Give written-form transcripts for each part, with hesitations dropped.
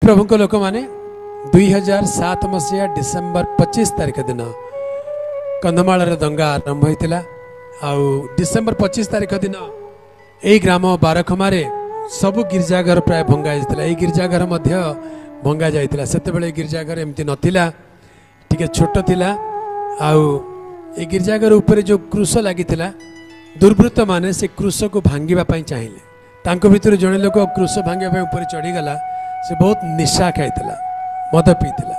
ପ୍ରଭୁଙ୍କ ଲୋକମାନେ, 2007 ମସିହା ଡିସେମ୍ବର 25 ତାରିଖ ଦିନ କନ୍ଧମାଳରେ ଦଙ୍ଗା ଆରମ୍ଭ ହୋଇଥିଲା। ଆଉ ଡିସେମ୍ବର 25 ତାରିଖ ଦିନ ଏଇ ଗ୍ରାମ ବାରଖମାରେ ସବୁ ଗିର୍ଜାଘର ପ୍ରାୟ ଭଙ୍ଗା ଯାଇଥିଲା। ଏଇ ଗିର୍ଜାଘର ମଧ୍ୟ ଭଙ୍ଗା ଯାଇଥିଲା। ସେତେବେଳେ ଏ ଗିର୍ଜାଘର ଏମିତି ନଥିଲା, ଟିକେ ଛୋଟ ଥିଲା। ଆଉ ଏ ଗିର୍ଜାଘର ଉପରେ ଯେଉଁ କ୍ରୁଶ ଲାଗିଥିଲା, ଦୁର୍ବୃତ୍ତମାନେ ସେ କ୍ରୁଶକୁ ଭାଙ୍ଗିବା ପାଇଁ ଚାହିଁଲେ। ତାଙ୍କ ଭିତରୁ ଜଣେ ଲୋକ କ୍ରୁଶ ଭାଙ୍ଗିବା ପାଇଁ ଉପରେ ଚଢ଼ିଗଲା। ସେ ବହୁତ ନିଶା ଖାଇଥିଲା, ମଦ ପିଇଥିଲା,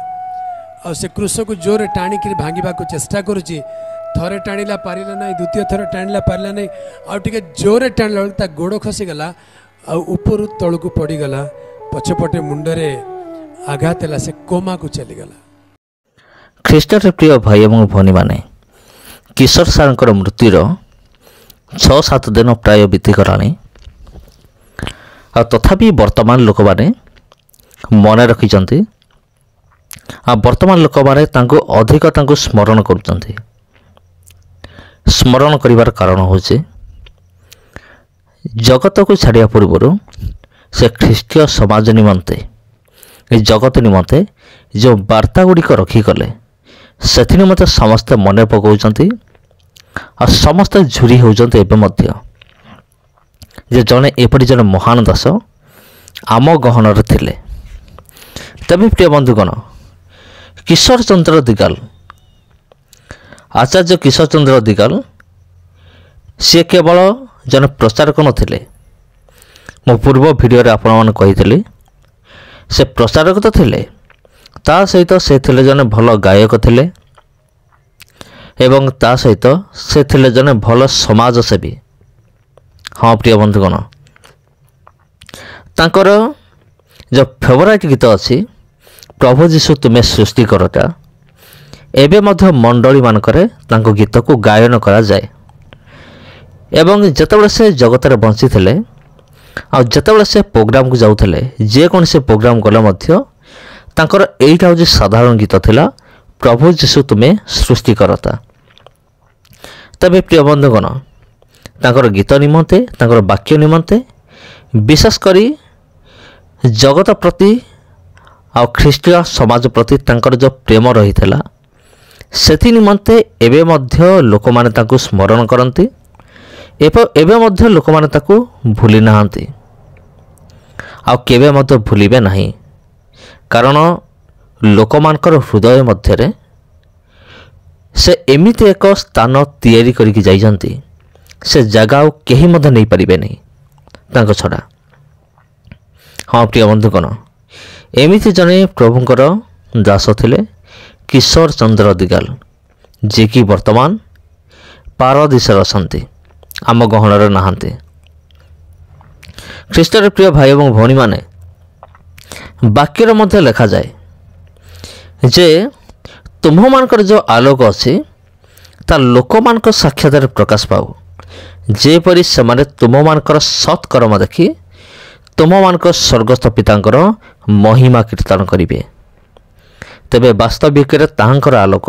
ଆଉ ସେ କ୍ରୁଶକୁ ଜୋରରେ ଟାଣିକିରି ଭାଙ୍ଗିବାକୁ ଚେଷ୍ଟା କରୁଛି। ଥରେ ଟାଣିଲା, ପାରିଲା ନାହିଁ। ଦ୍ୱିତୀୟ ଥର ଟାଣିଲା, ପାରିଲା ନାହିଁ। ଆଉ ଟିକେ ଜୋରରେ ଟାଣିଲା ବେଳକୁ ତା ଗୋଡ଼ ଖସିଗଲା ଆଉ ଉପରୁ ତଳକୁ ପଡ଼ିଗଲା। ପଛପଟେ ମୁଣ୍ଡରେ ଆଘାତ ହେଲା, ସେ କୋମାକୁ ଚାଲିଗଲା। ଖ୍ରୀଷ୍ଟରେ ପ୍ରିୟ ଭାଇ ଏବଂ ଭଉଣୀମାନେ, କିଶୋର ସାର୍ଙ୍କର ମୃତ୍ୟୁର 6-7 ଦିନ ପ୍ରାୟ ବିତିଗଲାଣି, ଆଉ ତଥାପି ବର୍ତ୍ତମାନ ଲୋକମାନେ ମନେ ରଖିଛନ୍ତି, ଆଉ ବର୍ତ୍ତମାନ ଲୋକମାନେ ତାଙ୍କୁ ଅଧିକ ତାଙ୍କୁ ସ୍ମରଣ କରୁଛନ୍ତି। ସ୍ମରଣ କରିବାର କାରଣ ହେଉଛି, ଜଗତକୁ ଛାଡ଼ିବା ପୂର୍ବରୁ ସେ ଖ୍ରୀଷ୍ଟୀୟ ସମାଜ ନିମନ୍ତେ, ଏ ଜଗତ ନିମନ୍ତେ ଯେଉଁ ବାର୍ତ୍ତା ଗୁଡ଼ିକ ରଖିଗଲେ, ସେଥି ନିମନ୍ତେ ସମସ୍ତେ ମନେ ପକାଉଛନ୍ତି ଆଉ ସମସ୍ତେ ଝୁରି ହେଉଛନ୍ତି ଏବେ ମଧ୍ୟ ଯେ ଜଣେ ଏପରି ଜଣେ ମହାନ ଦାସ ଆମ ଗହଣରେ ଥିଲେ। ତେବେ ପ୍ରିୟ ବନ୍ଧୁଗଣ, କିଶୋର ଚନ୍ଦ୍ର ଦିଗାଲ, ଆଚାର୍ଯ୍ୟ କିଶୋର ଚନ୍ଦ୍ର ଦିଗାଲ, ସିଏ କେବଳ ଜଣେ ପ୍ରଚାରକ ନଥିଲେ। ମୋ ପୂର୍ବ ଭିଡ଼ିଓରେ ଆପଣମାନଙ୍କୁ କହିଥିଲି, ସେ ପ୍ରଚାରକ ତ ଥିଲେ, ତା ସହିତ ସେ ଥିଲେ ଜଣେ ଭଲ ଗାୟକ ଥିଲେ ଏବଂ ତା ସହିତ ସେ ଥିଲେ ଜଣେ ଭଲ ସମାଜସେବୀ। ହଁ ପ୍ରିୟ ବନ୍ଧୁଗଣ, ତାଙ୍କର ଯେଉଁ ଫେଭରାଇଟ୍ ଗୀତ ଅଛି, ପ୍ରଭୁ ଯୀଶୁ ତୁମେ ସୃଷ୍ଟିକରଟା, ଏବେ ମଧ୍ୟ ମଣ୍ଡଳୀମାନଙ୍କରେ ତାଙ୍କ ଗୀତକୁ ଗାୟନ କରାଯାଏ। ଏବଂ ଯେତେବେଳେ ସେ ଜଗତରେ ବଞ୍ଚିଥିଲେ ଆଉ ଯେତେବେଳେ ସେ ପ୍ରୋଗ୍ରାମକୁ ଯାଉଥିଲେ, ଯେକୌଣସି ପ୍ରୋଗ୍ରାମ ଗଲେ ମଧ୍ୟ ତାଙ୍କର ଏଇଟା ହେଉଛି ସାଧାରଣ ଗୀତ ଥିଲା, ପ୍ରଭୁ ଯୀଶୁ ତୁମେ ସୃଷ୍ଟିକରତା। ତେବେ ପ୍ରିୟ ବନ୍ଧୁଗଣ, ତାଙ୍କର ଗୀତ ନିମନ୍ତେ, ତାଙ୍କର ବାକ୍ୟ ନିମନ୍ତେ, ବିଶେଷ କରି ଜଗତ ପ୍ରତି ଆଉ ଖ୍ରୀଷ୍ଟୀୟ ସମାଜ ପ୍ରତି ତାଙ୍କର ଯେଉଁ ପ୍ରେମ ରହିଥିଲା, ସେଥି ନିମନ୍ତେ ଏବେ ମଧ୍ୟ ଲୋକମାନେ ତାଙ୍କୁ ସ୍ମରଣ କରନ୍ତି। ଏବେ ମଧ୍ୟ ଲୋକମାନେ ତାକୁ ଭୁଲି ନାହାନ୍ତି ଆଉ କେବେ ମଧ୍ୟ ଭୁଲିବେ ନାହିଁ, କାରଣ ଲୋକମାନଙ୍କର ହୃଦୟ ମଧ୍ୟରେ ସେ ଏମିତି ଏକ ସ୍ଥାନ ତିଆରି କରିକି ଯାଇଛନ୍ତି, ସେ ଜାଗା ଆଉ କେହି ମଧ୍ୟ ନେଇପାରିବେନି ତାଙ୍କ ଛଡ଼ା। ହଁ ପ୍ରିୟ ବନ୍ଧୁଗଣ, ଏମିତି ଜଣେ ପ୍ରଭୁଙ୍କର ଦାସ ଥିଲେ କିଶୋର ଚନ୍ଦ୍ର ଦିଗାଲ, ଯିଏକି ବର୍ତ୍ତମାନ ପାରଦିଶରେ ଅଛନ୍ତି, ଆମ ଗହଣରେ ନାହାନ୍ତି। ଖ୍ରୀଷ୍ଟର ପ୍ରିୟ ଭାଇ ଏବଂ ଭଉଣୀମାନେ, ବାକ୍ୟରେ ମଧ୍ୟ ଲେଖାଯାଏ ଯେ ତୁମ୍ଭମାନଙ୍କର ଯେଉଁ ଆଲୋକ ଅଛି ତା ଲୋକମାନଙ୍କ ସାକ୍ଷାତରେ ପ୍ରକାଶ ପାଉ, ଯେପରି ସେମାନେ ତୁମମାନଙ୍କର ସତ୍କର୍ମ ଦେଖି ତୁମମାନଙ୍କ ସ୍ୱର୍ଗସ୍ଥ ପିତାଙ୍କର ମହିମା କୀର୍ତ୍ତନ କରିବେ। ତେବେ ବାସ୍ତବିକରେ ତାହାଙ୍କର ଆଲୋକ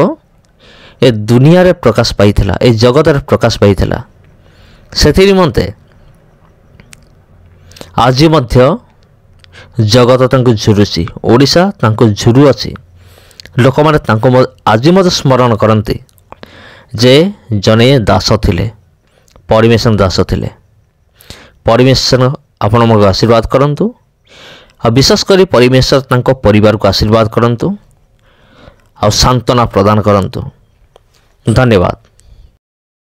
ଏ ଦୁନିଆରେ ପ୍ରକାଶ ପାଇଥିଲା, ଏ ଜଗତରେ ପ୍ରକାଶ ପାଇଥିଲା। ସେଥି ନିମନ୍ତେ ଆଜି ମଧ୍ୟ ଜଗତ ତାଙ୍କୁ ଝୁରୁଛି, ଓଡ଼ିଶା ତାଙ୍କୁ ଝୁରୁଅଛି। ଲୋକମାନେ ତାଙ୍କୁ ଆଜି ମଧ୍ୟ ସ୍ମରଣ କରନ୍ତି ଯେ ଜଣେ ଦାସ ଥିଲେ, ପରମେଶ୍ୱର ଦାସ ଥିଲେ। ପରମେଶ୍ୱର ଆପଣଙ୍କୁ ଆଶୀର୍ବାଦ କରନ୍ତୁ, ଆଉ ବିଶେଷ କରି ପରମେଶ୍ୱର ତାଙ୍କ ପରିବାରକୁ ଆଶୀର୍ବାଦ କରନ୍ତୁ ଆଉ ସାନ୍ତ୍ୱନା ପ୍ରଦାନ କରନ୍ତୁ। ଧନ୍ୟବାଦ।